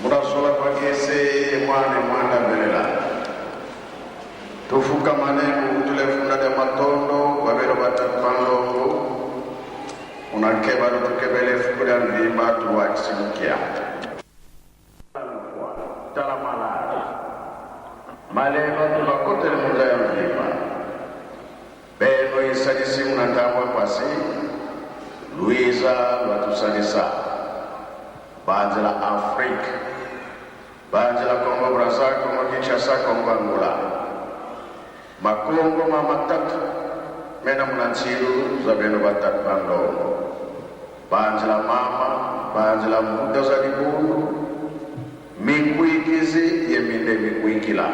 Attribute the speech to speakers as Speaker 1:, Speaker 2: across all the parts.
Speaker 1: Munazola kwakese mwane mwanda velela. Tufukamane tulefunda lya matondo kwabelo batatu bandongo unakeba lutukebele fuku lya mvimba tuwakisimukia. Tala malade malema tubakotele munda ya mvimba beno isalisi muna ntambwe pasi luiza lwatusalisa banzela Afrique banzela Congo Brazza, Congo Kinshasa, Congo Angola, makongo ma matatu mena muna ntsilu za beno batatu bandongo banzela mama banzela mbuta za libundu mikwikizi ye minde mikwikila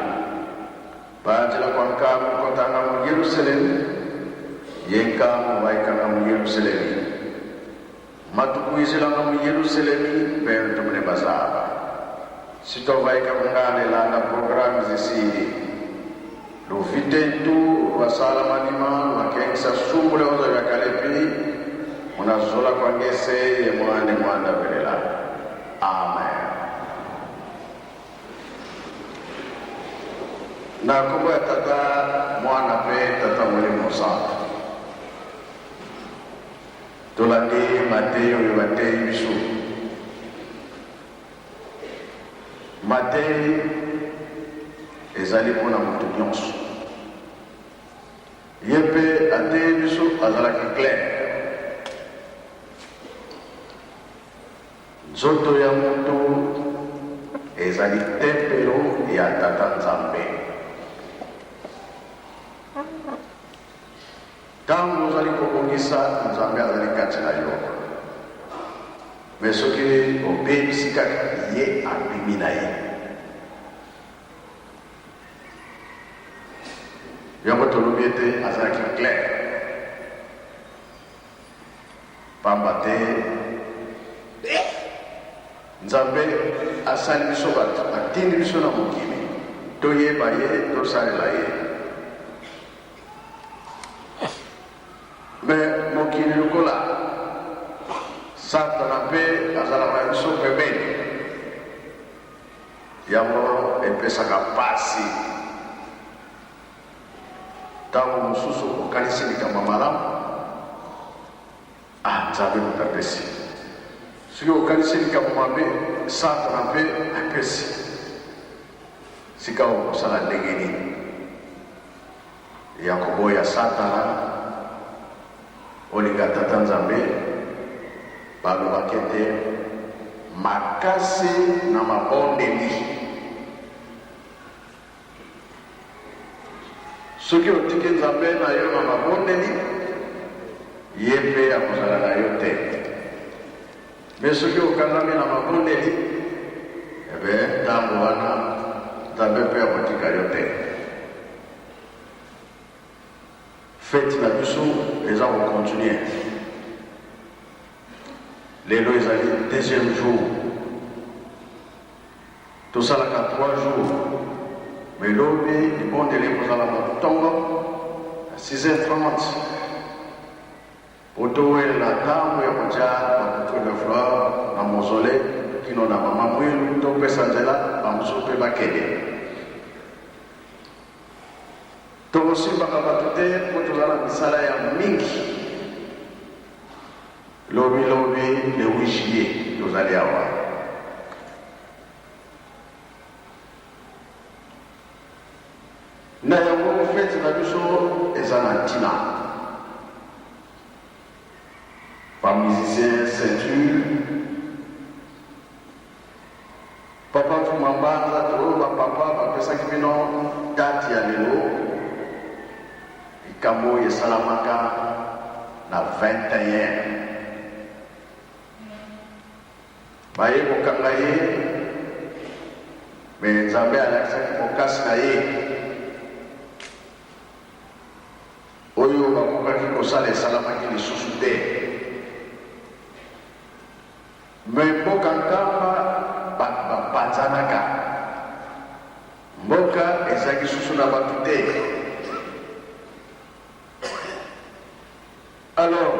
Speaker 1: banzela kwa nkangu kotanga mu Yerusalemu ye nkangu vaikanga mu Yerusalemu matukuizilanga mu Yerusalemu beno tumune bazaba sitovaika kungane landa programu zisili luvitentu lwasala manima lwakengisa sumbule oza vya kalepi munazola kwa ngese ye mwande mwanda velela. Amen. Na kombo ya Tata, Mwana mpe Tata Molimo Santu. Tolandi mateyi oyo bateyi biso. Mateyi ezali mpo na moto nyonso. Ye mpe ateyi biso azalaki clair. Nzoto ya moto ezali tempelo ya Tata Nzambe. Ntango ozali kobongisa, Nzambe azali kati na yo. Mais soki obebisi kaka, ye abimi na ye. Yango tolobi ete azalaki clair. Pamba te Nzambe asali biso bato, atindi biso na mokili toyeba ye, tosalela ye. Mais mokili lokola Satana mpe azalaka na biso pembeni, yango epesaka pasi. Ntango mosusu okanisi likambo ya malamu, ah, Nzambe moto apesi. Soki okanisi likambo mabe, Satana mpe apesi. Sika okosala ndenge nini ya koboya Satana, olinga Tata Nzambe? Balobaki ete makasi na mabondeli. Soki otiki Nzambe na yo na mabondeli, ye mpe akozala na yo te. Mais soki okangami na mabondeli, ebe ntango wana Nzambe mpe akotika yo te. Fete na biso eza kocontinue. Lelo ezali deuxième jour. Tosalaka 3 jours mais lobi libondeli ekozala na tongo na 6h30 po towelela tango ya kotia ba bouquet de fleurs na mausolee kino na mama Muilu topesa nzela ba mosusu pe bakende. Tokosimbaka bato te po toza na misala ya mingi. Lobi lobi le 8 juillet tozali awa. Na yango feti na biso eza na ntina. Ba musiciens ceinture Papa Mfuma Mbanza to ba papa bapesaki bino date ya lelo likambo oyo esalamaka na 21 baye kokanga ye me Nzambe alakisaki bokasi na ye oyo bakokaki kosala esalamaki lisusu te. Mais mboka Nkamba batu ba panzanaka. Mboka ezalaki susu na batu te. Alors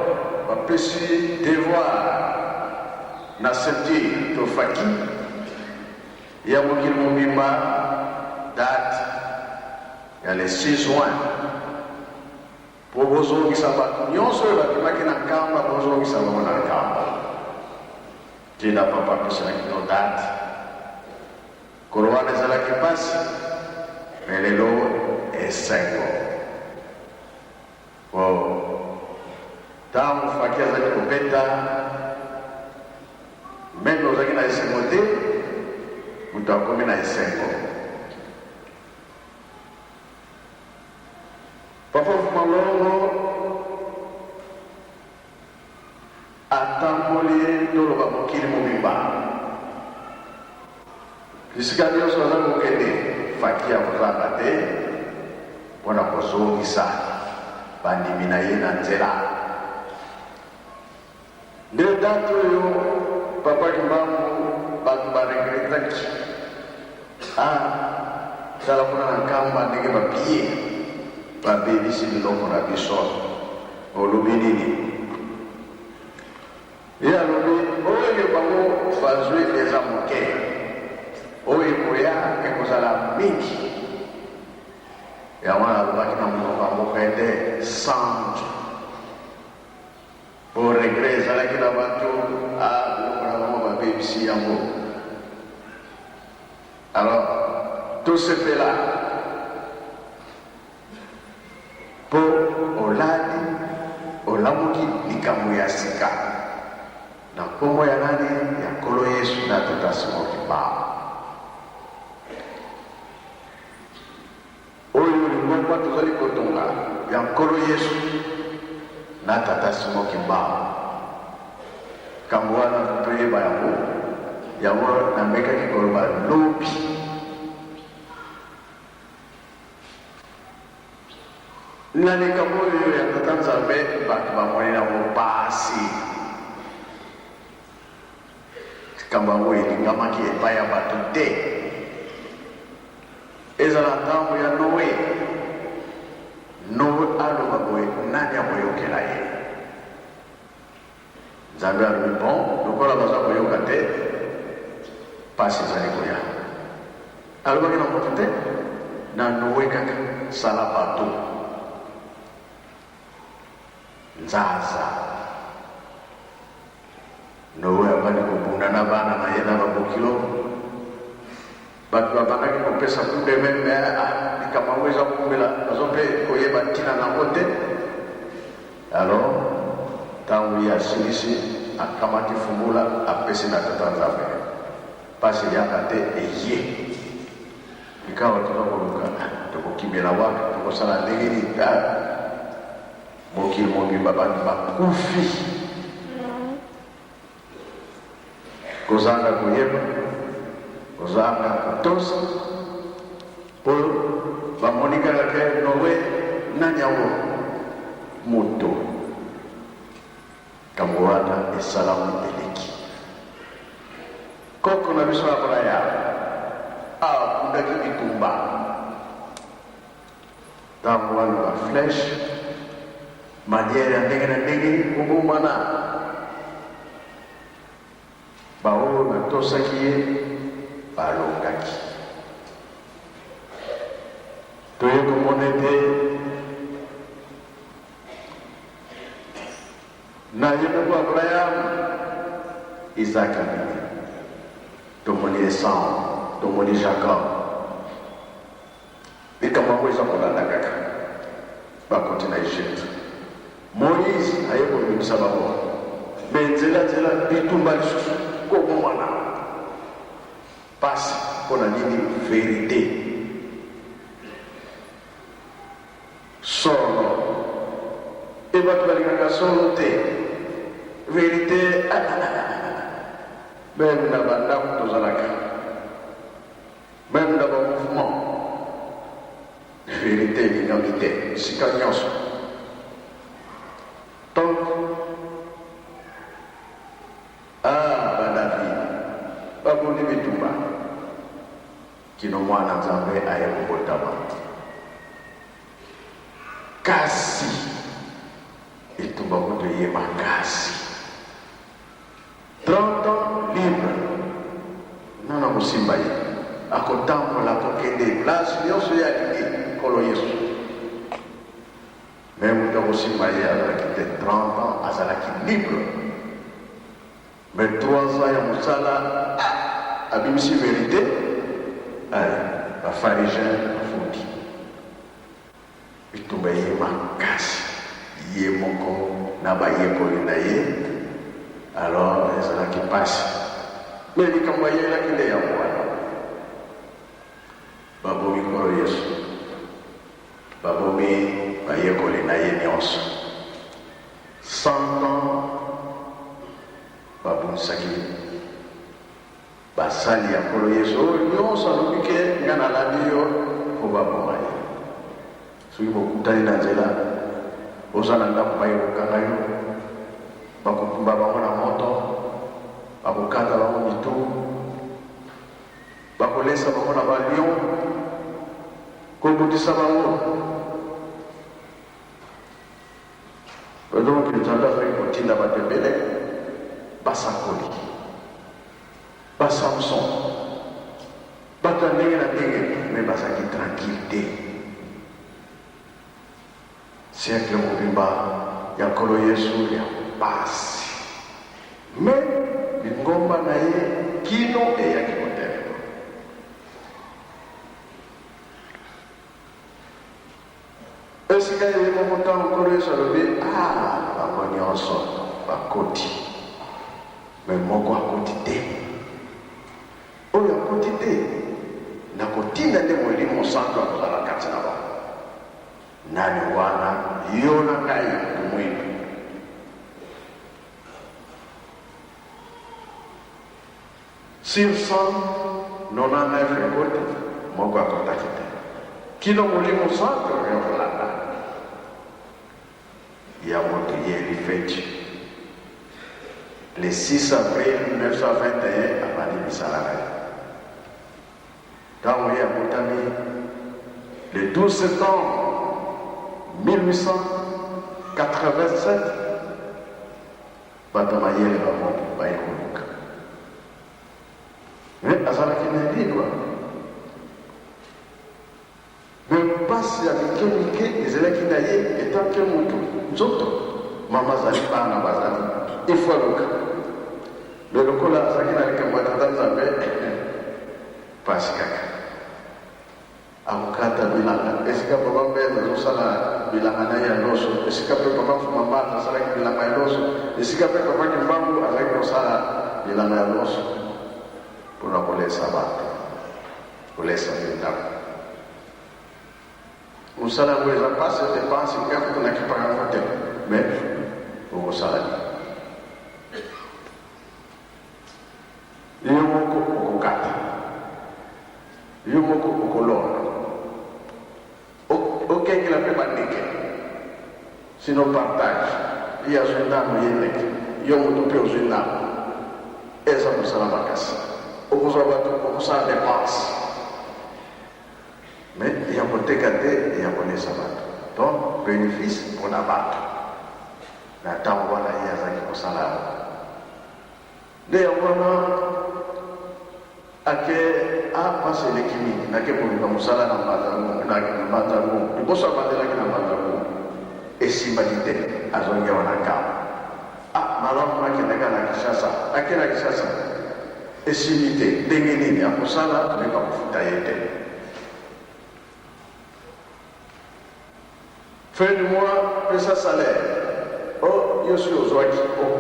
Speaker 1: ba pesi devoir na ceinture to faki. Ya mokili mobimba, date ya le 6 juin, mpo bozongisa bato nyonso oyo babimaki na Nkamba, bozongisa bango na Nkamba. Ntina Papa apeselaki bino date. Nkolo wana ezalaki mpasi, me lelo esengo. Po tango Faki azalaki kobeta, meme ozalaki na esengo te, moto akomi na esengo. Papa Fumalongo atamboli, toloba mokili mobimba, bisika nyonso aza kokende, Faki akozanga te mpo na kozongisa bandimi na ye na nzela. Nde date oyo Papa Kimbangu bato ba regrettaki, ah, tala kuna na Nkamba ndenge ba piller, babebisi biloko na biso, olobi nini? Ye alobi oyo bango bazwi eza moke, oyo ekoya ekozala mingi. Yango wana alobaki na monoko ya mboka ete sanjo. Po regret ezalaki na bato, ah, biloko na bango babebisi yango. Alors tosepela po olali olamuki likambo ya sika na nkombo ya nani? Ya Nkolo Yesu na Tata Simon Kimbangu. Oyo lingomba tozali kotonga ya Nkolo Yesu na Tata Simon Kimbangu. Likambo wana toyeba yango, yango namekaki koloba lobi. Na likambo oyo ya Tata Nzambe, bato bamoni yango pasi. Likambo yango elingamaki epai ya bato te. Ezala ntango ya Noe, Noe aloba boye, nani akoyokela ye? Nzambe alobi, bon, lokola baza koyoka te, pasi ezali koya. Alobaki na moto te, na Noe kaka, sala bato. Nzaza. Noe abandi kobunda na bana na ye na babokilo. Bato babandaki kopesa coup de main, mais ah, likambo yango eza koumela, bazo mpe koyeba ntina na yango te. Alors ntango ye asilisi, akamati fungula, apesi na Tata Nzambe. Pasi eyaka te, eye. Likawa toza koluka, tokokimela wapi, tokosala ndenge nini? Ah, mokili mobimba bato bakufi kozanga koyeba, kozanga kotosa, mpo bamoni kaka ke Noe nani yango moto. Ntango wana esalami eleki. Koko na biso Abraham abundaki bitumba. Ntango wana ba flèche, manière ya ndenge na ndenge kobomana. Baoyo batosaki ye balongaki. Toye komona ete na ye moko Abraham, Isaac abimi. Tomoni Esau, tomoni Jacob. Likambo yango eza kolanda kaka. Bakoti na Egypte. Moïse aye kobimisa bango. Me nzela nzela bitumba lisusu kobomana. Pasi mpo na nini? Verite. Solo. E bato balingaka solo te. Verite. Ah, ah, ah, ah. Meme na bandako tozalaka. Meme na ba mouvement. Verite elingami te sika nyonso. Donc ah ba David babundi bitumba kino mwana Nzambe aye kobotama. Kasi etumba kutu eye makasi. 30 ans libre nana kosimba ye. Akotambola, akokende place nyonso ye alingi, Nkolo Yesu. Mais moto akosimba ye azalaki te. 30 ans azalaki libre. Mais 3 ans ya mosala, ah, abimisi verite. Allez, ba pharisiens bafundi. Bitumba eye makasi, ye moko na bayekoli na ye, alors ezalaki pasi. Mais likambo ayelaki nde yango wana. Babomi Nkolo Yesu, babomi bayekoli na ye nionso. 100 ans babundisaki Basali ya Nkolo Yesu oyo nionso alobi ke nga nalandi yo po baboma ye. Soki bokutani na nzela, oza na ndaku baye kokanga yo, bakotumba bango na moto, bakokata bango mitu, bakolesa bango na ba lion, kobundisa bango. Donc Nzambe azalaki kotinda bato ebele, basakoli, ba Samson, bato ya ndenge na ndenge, mais bazalaki tranquille te. Siècle mobimba ya Nkolo Yesu ya pasi, mais lingomba na ye kino eyaki kotelema. Esika ye moko ntango Nkolo Yesu alobi, Ah, bango nyonso bakoti, mais moko akoti te. Oyo akoti te, nakotinda nde Molimo Santu akozala kati na bango. Nani wana? Yo na ngai, moto mwindu. Sur 199 ekoti, moko akotaki te. Kino Molimo Santu akoya kolanda yango toyeli feti. Le 6 avril 1921 abandi misala na ye. Ntango ye abotami le 12 septembre 1887, Bato ya mayele bango baye koluka. Mais azalaki na libre. Mais pasi ya mike mike ezalaki na ye etant que mutu, nzoto. Mama azali, bana bazali. Il faut aluka. Mais lokola azalaki na likambo ya Tata Nzambe, pasi kaka. Akokata bilanga esika papa Mbenza azosala bilanga na ye ya loso, esika pe papa Mfuma Mbanza asalaki bilanga ya loso, esika pe papa Kimbangu azalaki kosala bilanga ya loso pona kolesa bato, kolesa pe ndako. Mosala yango eza pasi, depense, nga kutu nakipaka yango te, mais okosala nini? Yo moko okokata, yo moko okolona, okengela pe ba ndeke, sinon partage, ye azui ndambu ye ndeke, yo mutu pe ozui ndambu, eza musala makasi, okozua batu okosala depense mais ya koteka te, ya kolesa batu, donc benefice pona batu, na tango wana ye azalaki kosala yango. Nde yango wana ake a pasi eleki mingi nake koluka mosala na mbanza ngungu na mbanza ngungu liboso abandelaki na mbanza ngungu esimbaki te azongi awa na kamba ah malamu nakende kaka na Kinshasa ake na Kinshasa esimbi te ndenge nini akosala mais bakofuta ye te Fin du mois pesa salaire oh yo soki ozuaki oh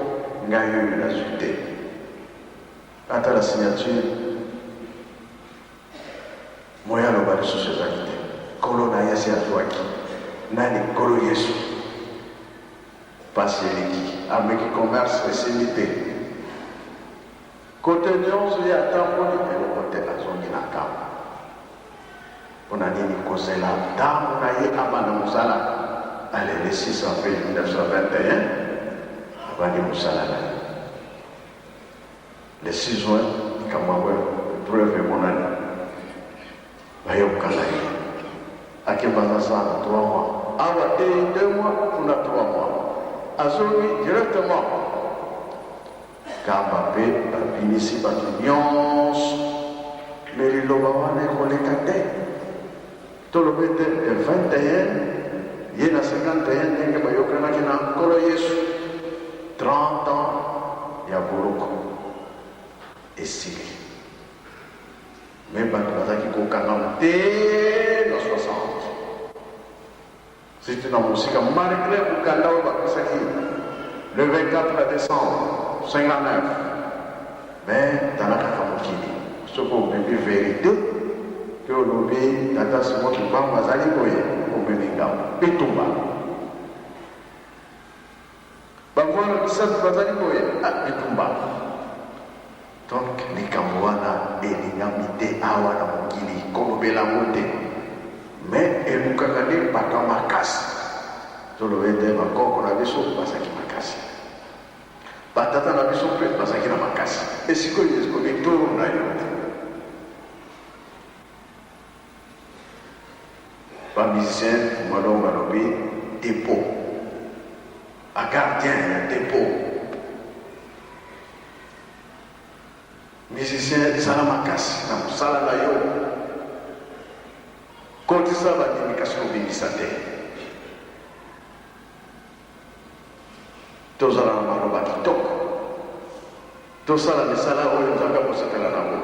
Speaker 1: ngai oyo nazui te ata na signature moyen aloba lisusu ezalaki te nkolo na ye asi azuaki nani nkolo yesu pasi eleki ameki commerce esimbi te Cote nionso ye atamboli eloko te azongi na camp pona nini kozela tango na ye abanda musala allez le 6 avril 1921 abandi musala na ye le 6 juin likambo yango preuve emonani baye kokanga ye ake mbanza sana 3 mois awa te 2 mois kuna 3 mois azongi directement Kamba pe babimisi batu nionso mais liloba. Liloba wana ekoleka te. Toloba ete le 21 ye na 51 ndenge bayokanaki na Nkolo Yesu, 30 ans ya boloko esili. Mais bato bazalaki kokangama te na 60. Surtout na mosika malgre mokanda oyo bapesaki le 24 decembre 59 mais tala kaka mokili soki omemi verite pe olobi tata Simon Kimbangu azali boye omemi ngambo bitumba ba mwana misato bazali boye ah bitumba donc likambo wana elingami te awa na mokili kolobela yango te mais elukaka nde bato ya makasi toloba ete bakoko na biso bazalaki makasi batata na biso mpe bazalaki na makasi esikoyo ekomi tour na yo te. Ba musiciens malonga balobi depot ba gardien ya depot musicien zala makasi na mosala na yo kotisa bandimi kasi kobimisa te tozala na maloba kitoko tosala misala oyo Nzambe akosepela nango.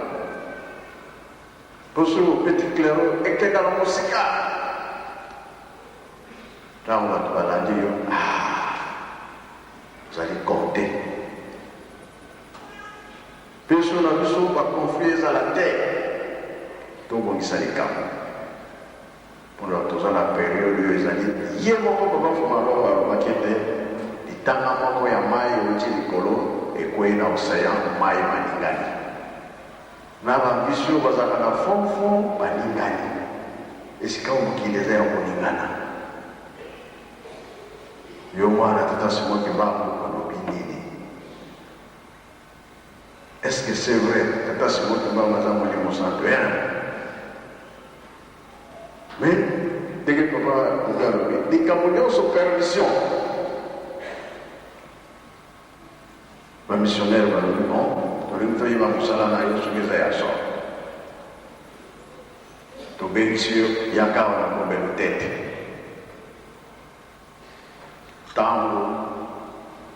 Speaker 1: Po soki obeti clairon ekendaka mosika tango bato balandi yo ah ozali compte biso na biso ba conflit ezala te tobongisa likambo mpona toza na periode oyo ezali ye moko papa Fumalongo alobaki ete litanga moko ya mai euti likolo ekwei na ocean mai maningani. Na ba mbisi oyo bazalaka na fond fond baningani. Esika oyo mokili eza ya koningana. Yo mwana tata Simon Kimbangu olobi nini? Est-ce que c'est vrai tata Simon Kimbangu aza molimo santu hein? Mais ndenge papa Bobe alobi likambo nyonso permission. Ba missionnaires balobi bon, tolingi toyeba mosala na yo soki eza ya solo. Tobengisi yo yaka awa na Gombe Lutete. Tango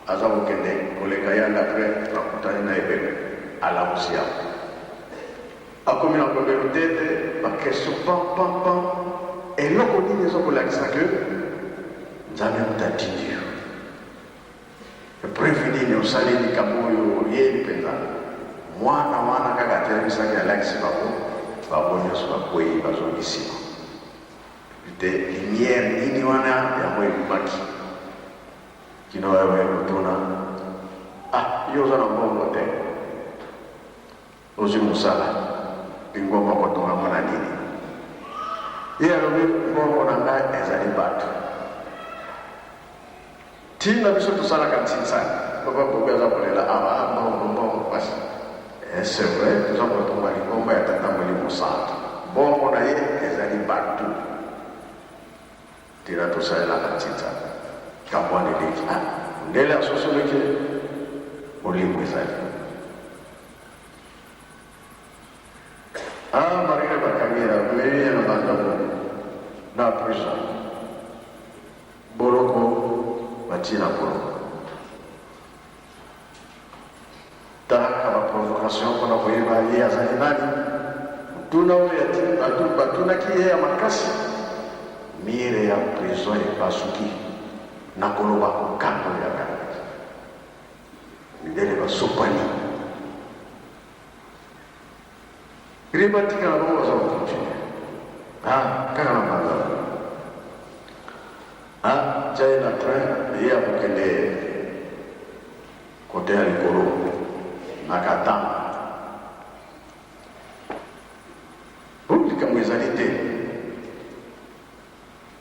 Speaker 1: aza kokende koleka yanda train bakutani na ebembe alamusi yango. Akomi na Gombe Lutete ba question pam pam pam eloko nini ezo kolakisa que Nzambe moto atindi yo. Preuve nini osali likambo oyo oyebi mpenza? Mwana wana kaka atelemisaki alakisi bango, bango nyonso bakwei bazongi nsima. Te lumière nini wana yango ebimaki kino oyo baye kotuna, ah yo oza na mbongo te, ozwi mosala lingomba okotonga yango na nini? Ye alobi mbongo na ngai ezali bato. Tina biso tosalaka nsinsani. Papa Bobi aza kolela awa ah mbongo mbongo pasi. Eh c'est vrai toza kotonga lingomba ya tata molimo santu. Mbongo na ye ezali batu. Tina tosalelaka nsinsani. Likambo wana eleki. Ah mundele asosoli ke molimo ezali. Ah Maria bakangi ye na bamemi ye na bandako na prison. Boloko batie na boloko. Tala kaka ba provocation pona koyeba ye azali nani. Motuna oyo batunaki ye ya makasi, mire ya prison epasuki na koloba kokanga oyo akangaki. Mindele basopani. Ri batikala bango baza ko continuer. Ah kaka na mbanza. Ah tia ye na train ye akokende kote ya likolo na Katanga. Bon likambo ezali te.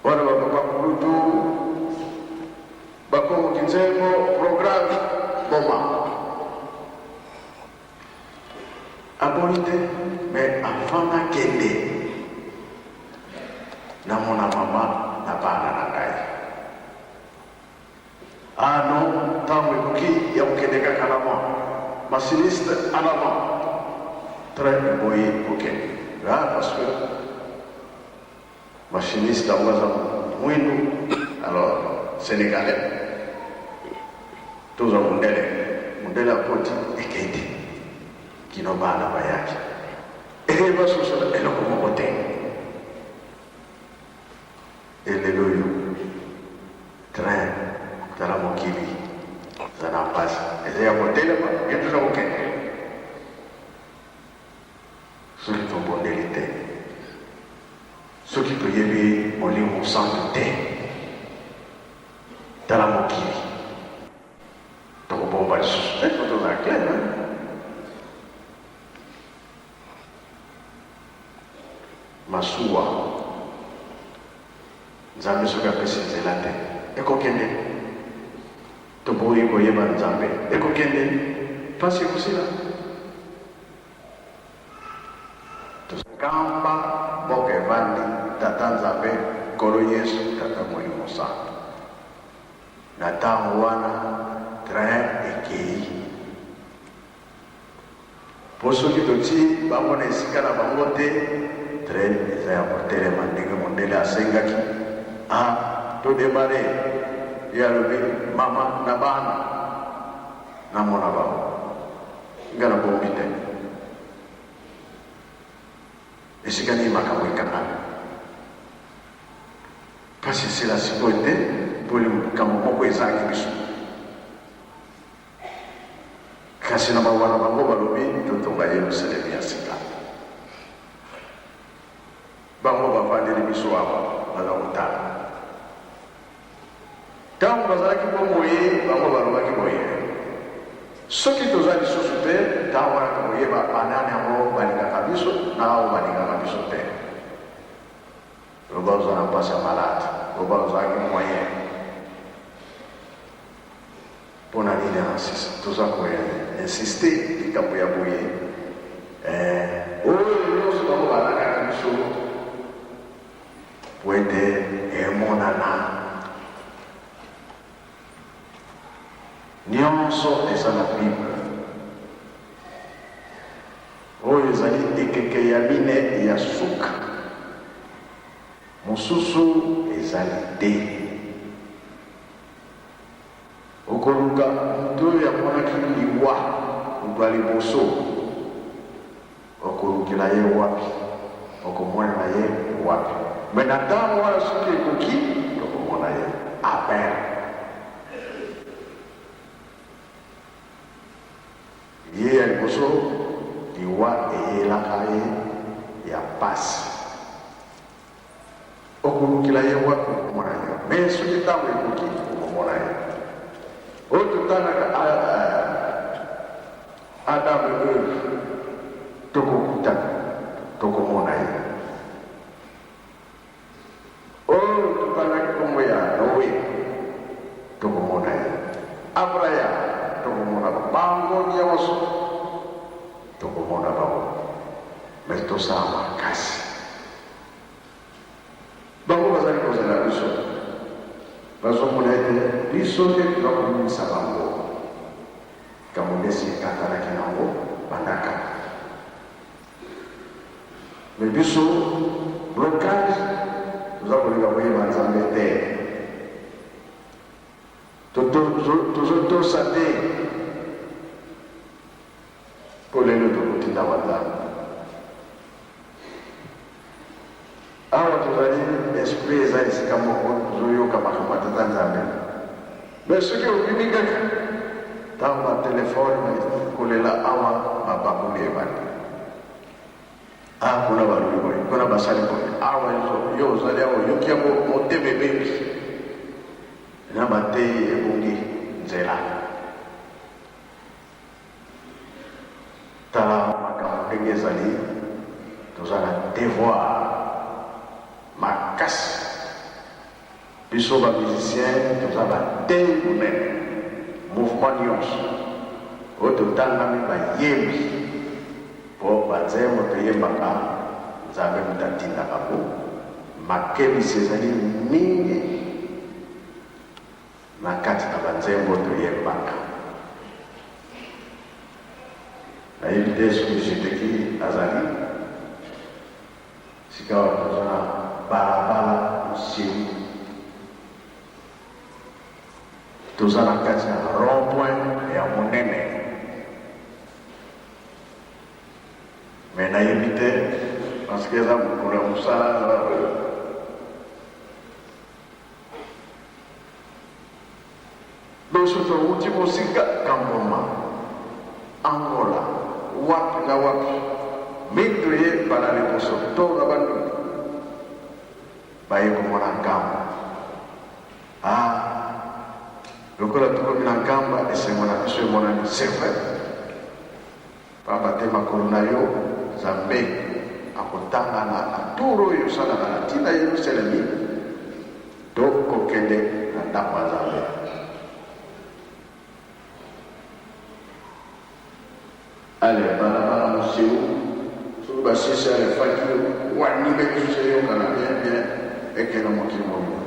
Speaker 1: Wana ba papa kulutu bakongo kinzengo programme boma. Aboyi te mais avant nakende namona mama na bana na ngai. Ah non tango ekoki ya kokende kaka na mwa machiniste en avant train eboyi kokende. Ah, parce que machiniste yango aza mwindu, alors sénégalais, tozwa mondele. Mondele akoti, ekei te kino bana bayaki e basosola eloko moko te. Elelo oyo train, tala mokili eza na mpasi, eza ya kotelema, ye toza kokende. Soki tobondeli te, soki toyebi Molimo Santu te, tala mokili tokobomba lisusu te. Po tozala clair, hein? Masuwa, Nzambe soki apesi nzela te, ekokende. Toboyi koyeba Nzambe, ekokende, mpasi ekosila. Nkamba mboka evandi, Tata Nzambe, Nkolo Yesu, Tata Molimo Santu. Na ntango wana train ekei, mpo soki totii bango na esika na bango te, train eza ya kotelema ndenge mondele asengaki. A todémarrer, ye alobi mama na bana namona bango, nga nabombi te. Esika nini makambo ekangami, mpasi esila sikoyo te, mpo likambo moko ezangi biso. Kasi na mawa na bango balobi totonga Yerusalemi ya sika. Bango bavandeli biso awa, baza kotala. Ntango bazalaki bomoi, bango balobaki boye: soki toza lisusu te, ntango wana tokoyeba banani yango balingaka biso na oyo balingaka biso te. Loba oza na mpasi ya malade, loba ozalaki moyen. Mpo na nini toza koinsister likambo ya boye? Oyo nyonso bango balakaki biso po ete emonana nyonso eza na Bible. Oyo ezali ekeke ya mine ya suka, mosusu ezali te. Okoluka moto oyo amonaki liwa moto ya liboso, okolukela ye wapi? Okomonela ye wapi? Me na ntango wana soki ekoki, tokomona ye. Amen. Ye ya liboso, liwa eyelaka ye ya pasi. Okolukela ye wapi? Okomona ye. Me soki ntango ekoki, okomona ye. Oyo totangaka Adam et Eve, tokokutana, tokomona ye. Oyo totangaki kombo ya Noe, tokomona ye. Abraham, tokomona bango nyonso, tokomona bango. Me tosala makasi. Bango bazali kozela biso, bazomona ete biso nde toza kobimisa bango. Likambo nde esi ekatanaki nango banda kala. Me biso blocage, toza kolinga koyeba Nzambe te, tozotosa te, mpo lelo tokotinda wa Nzambe. Awa tozali, esprit eza esika moko, tozoyoka makambo ya Tata Nzambe. Me soki obimi kaka, ntango batelefone kolela awa, mabakuli ebandi. Ah, kuna balobi boye, kuna basali boye, awa yo ozali awa, oyoki yango, motema ebebi. Na bateyi ebongi nzela. Tala makambo ndenge ezali, toza na devoir makasi. Biso bamusicien toza bateyi monene, mouvement nyonso oyo totangami bayembi, mpo banzembo toyembaka, Nzambe moto atindaka ngo. Makebisi ezali mingi na kati na banzembo toyembaka. Nayebi te soki Jedeki azali. Sikawa toza na balabala Moselu. Toza na kati ya rond point ya monene. Mais nayebi te parce que eza mokolo ya mosala. Biso towuti mosika Kamboma, Angola, wapi na wapi mingi toye mbala liboso to na Bandundu baye komona Nkamba. Ah, lokola tokomi na Nkamba esengo na biso emonani, c'est vrai. Pamba te makolo na yo, Nzambe, akotanga na na tour oyo osalaka na tina Yelusalemi to kokende na ndako ya Nzambe. Ale balabala moseu soki basisi ale faki wani be lisusu eyokana bien bien ekenda mokili mobimba.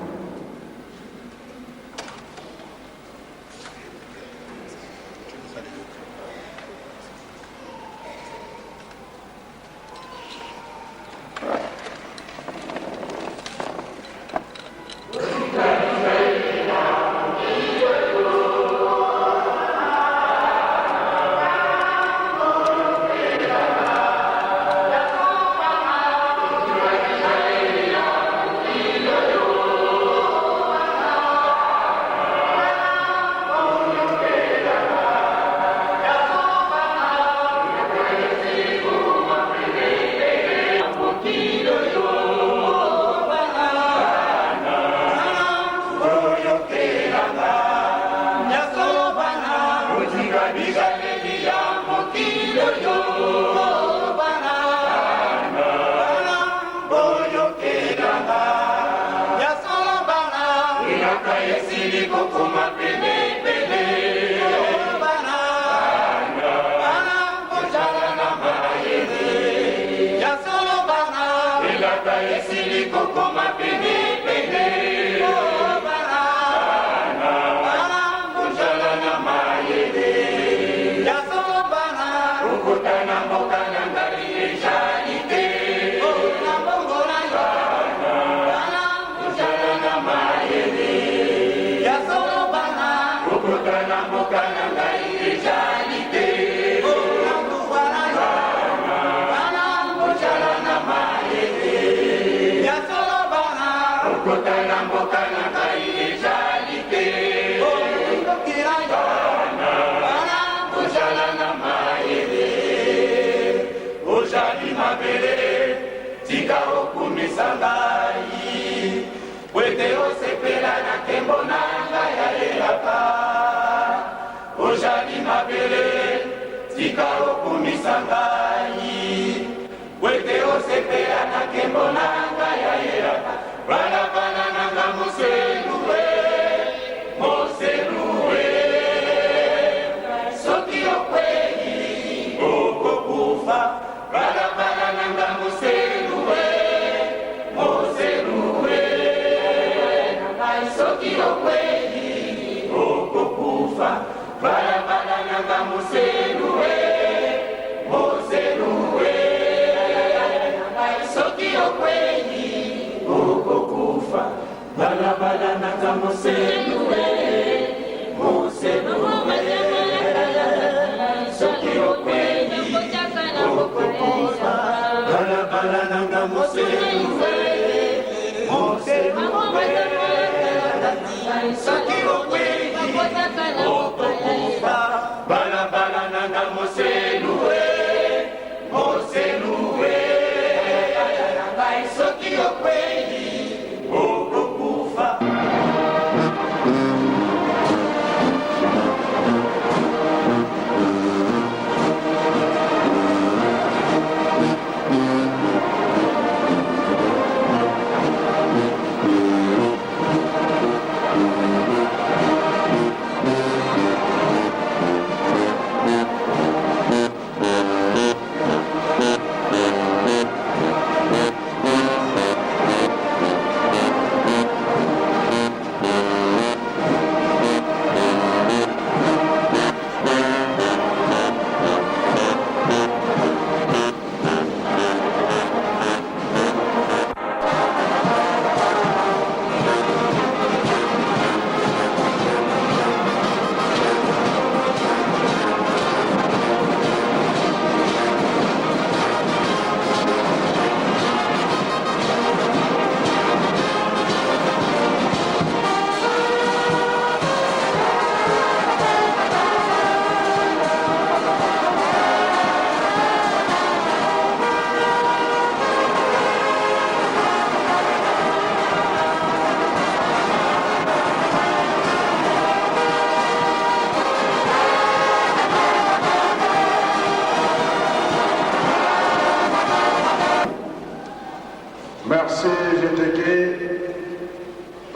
Speaker 1: Merci GTK,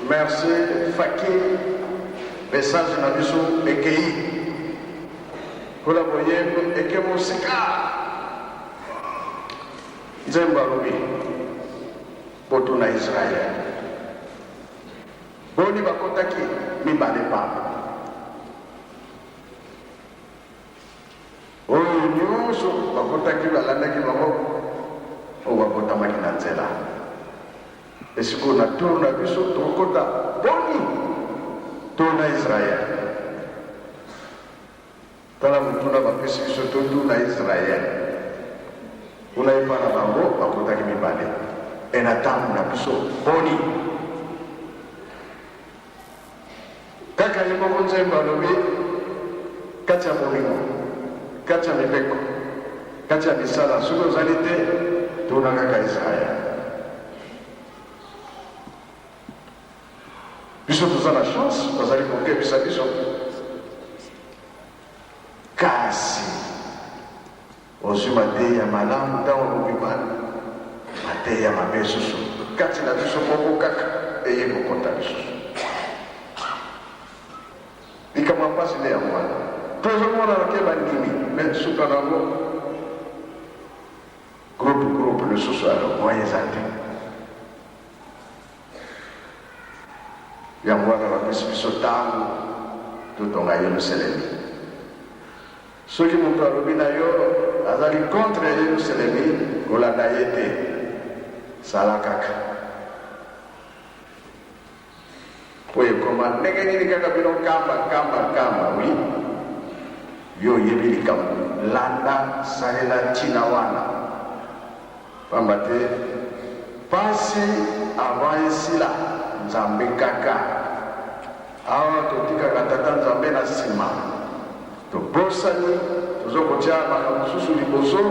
Speaker 1: merci Faki, message na biso ekei kola boye eke mosika. Nzembo alobi botuna Israël boni bakotaki mibale pamba. Oyo nyonso bakotaki balandaki bango oyo babotamaki na nzela. Esikoyo na tour na biso tokokota boni to na Israël. Tala motuna bapesi biso totuna Israël. Kuna epa na bango bakotaki mibale. E na ntango na biso boni? Kaka ye moko Nzembo alobi kati ya bolingo, kati ya mibeko, kati ya misala, soki ozali te, tuna kaka Israël. Biso toza na chance, bazali kokebisa biso, kasi ozwi mateya malamu ntango okobima, mateya mabe susu kati na biso moko kaka eye kokota lisusu. Likambo ya mpasi nde yango wana tozomonana ke bandimi me suka na yango groupe groupe lisusu alo moyen eza te. Yango wana bapesi biso ntango totonga Yelusalemi. Soki moto alobi na yo azali contre ya Yelusalemi, kolanda ye te, sala kaka. Po ekoma ndenge nini kaka bino nkamba nkamba nkamba, oui yo oyebi likambo, landa salela ntina wana, pamba te pasi avant esila Nzambe kaka. Awa totikaka Tata Nzambe na sima, tobosani tozo kotia makambo mosusu liboso,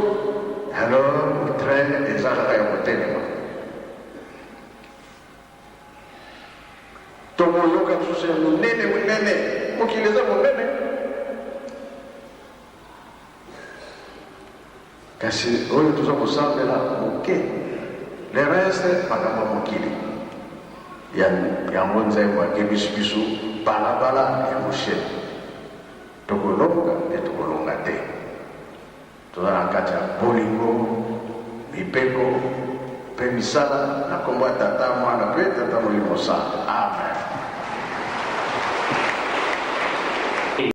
Speaker 1: alors train eza kaka ya kotelema. Tokoyoka lisusu ya monene monene, mokili eza monene, kasi oyo toza kosambela moke, le reste makambo ya mokili. Yango nzembo akebisi biso balabala ya moshe, tokolonga mpe tokolonga te. Toza na kati ya bolingo, mibeko mpe misala na nkombo ya Tata, Mwana mpe Tata Molimo Santu. Amen.